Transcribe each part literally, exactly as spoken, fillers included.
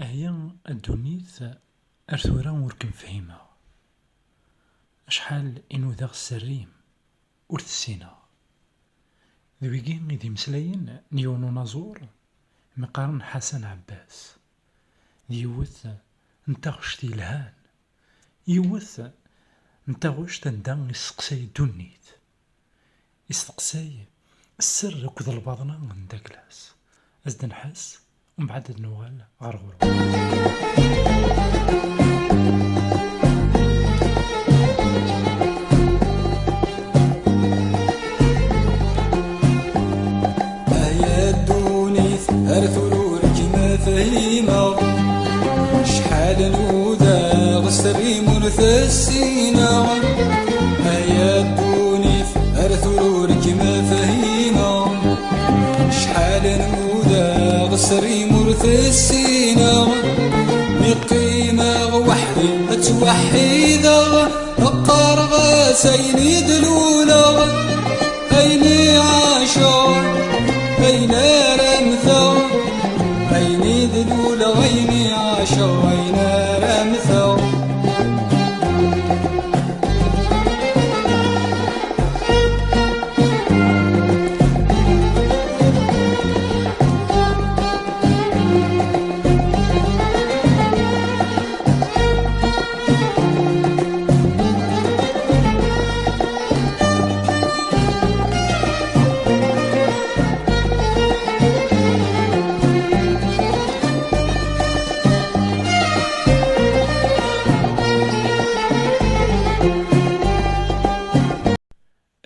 Aya a ddunit, ar tura ur kem-fhimeɣ. Acḥal i nudaɣ sser-im, ur t-ssineɣ. D wigi i d imeslayen n yiwen unaẓur mi qqaren Ḥasan Ɛebbas. D yiwet n taɣect yelhan, yiwet n taɣect anda isteqsay ddunit. Isteqsay sser akked lbaḍna n Daglas. Ad s-d-nḥess, umbeɛd ad nuɣal ɣer ɣur-wen. Ay a ddunit, ar tura ur kem-fhimeɣ. Acḥal nudaɣ sser-im ur t-ssineɣ. Ay a ddunit, ar tura ur kem-fhimeɣ. Acḥal nudaɣ sser-im ur t-ssineɣ. Mi qqimeɣ weḥd-i ttweḥḥideɣ, qqareɣ-as ayen i d-luleɣ, ayen i ɛaceɣ, ayen ara mmteɣ, ayen i d-luleɣ, ayen i ɛaceɣ, ayen ara mmteɣ.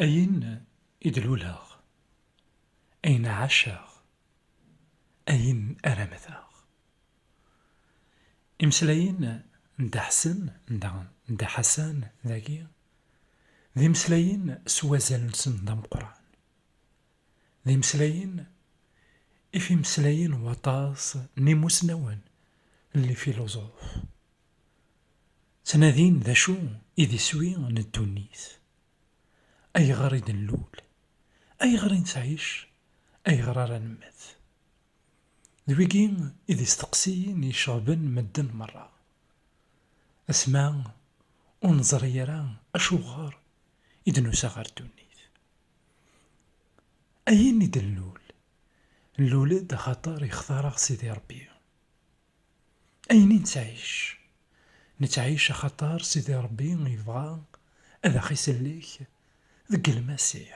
Ayen i d-luleɣ, ayen ɛaceɣ, ayen ara mmteɣ. Imeslayen n Dda Ḥsen, n Dda, n Dda Ḥasan dagi, d imeslayen s wazal-nsen d ameqqran. D imeslayen if imeslayen waṭas n imusnawen n les philosophes. Ttnadin d acu i d iswi n ddunit. Ayɣer i d-nlul? Ayɣer i nettɛic? Ayɣer ara nemmet? D wigi i d isteqsiyen i iceɣben medden merra. Asma ur neẓri ara acuɣer i d-nusa ɣer ddunit. Ayen i d-nlul, nlul-d axaṭer ixtar-aɣ Sidi Ṛebbi. Ayen i nettɛic, nettɛic axaṭer Sidi Ṛebbi yebɣa ad aɣ-isellek deg Lmasiḥ.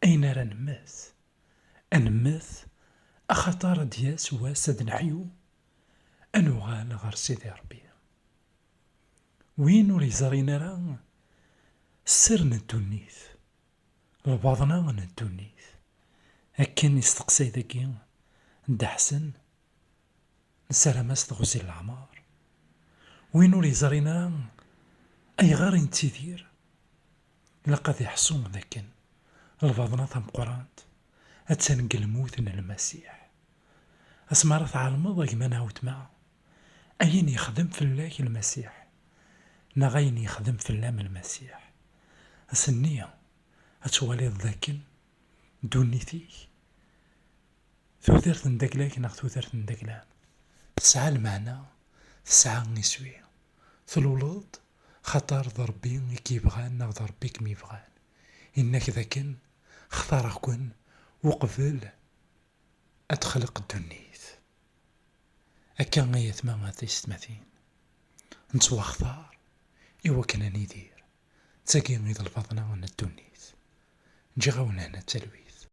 Ayen ara nemmet, ad nemmet axaṭer ad d-yas wass ad neḥyu, ad nuɣal ɣer Sidi Ṛebbi. Win ur yeẓrin ara sser n ddunit, lbaḍna n ddunit, akken isteqsay dagi Dda Ḥsen, nessaram-as teɣzi n leɛmer. Win ur yeẓrin ara ayɣer i nettidir, ilaq ad iḥṣu d akken lbaḍna tameqqrant attan deg lmut n Lmasiḥ. Asmi ara tɛelmeḍ, a gma neɣ a weltma, ayen yexdem fell-ak Lmasiḥ, neɣ ayen yexdem fell-am Lmasiḥ, ass-nni ad twaliḍ d akken ddunit-ik, tudert n dagla-k neɣ tudert n dagla-m, tesɛa lmeɛna, tesɛa iswi. Tluleḍ xaṭer d Ṛebbi i k-yebɣan neɣ d Ṛebbi i kem-yebɣan. Inna-k d akken xtareɣ-ken uqbel ad texleq ddunit. Akka ay atma a tiyessetmatin, nettwaxtar i wakken ad nidir. D tagi i d lbaḍna n ddunit. Ǧǧiɣ-awen hna d talwit.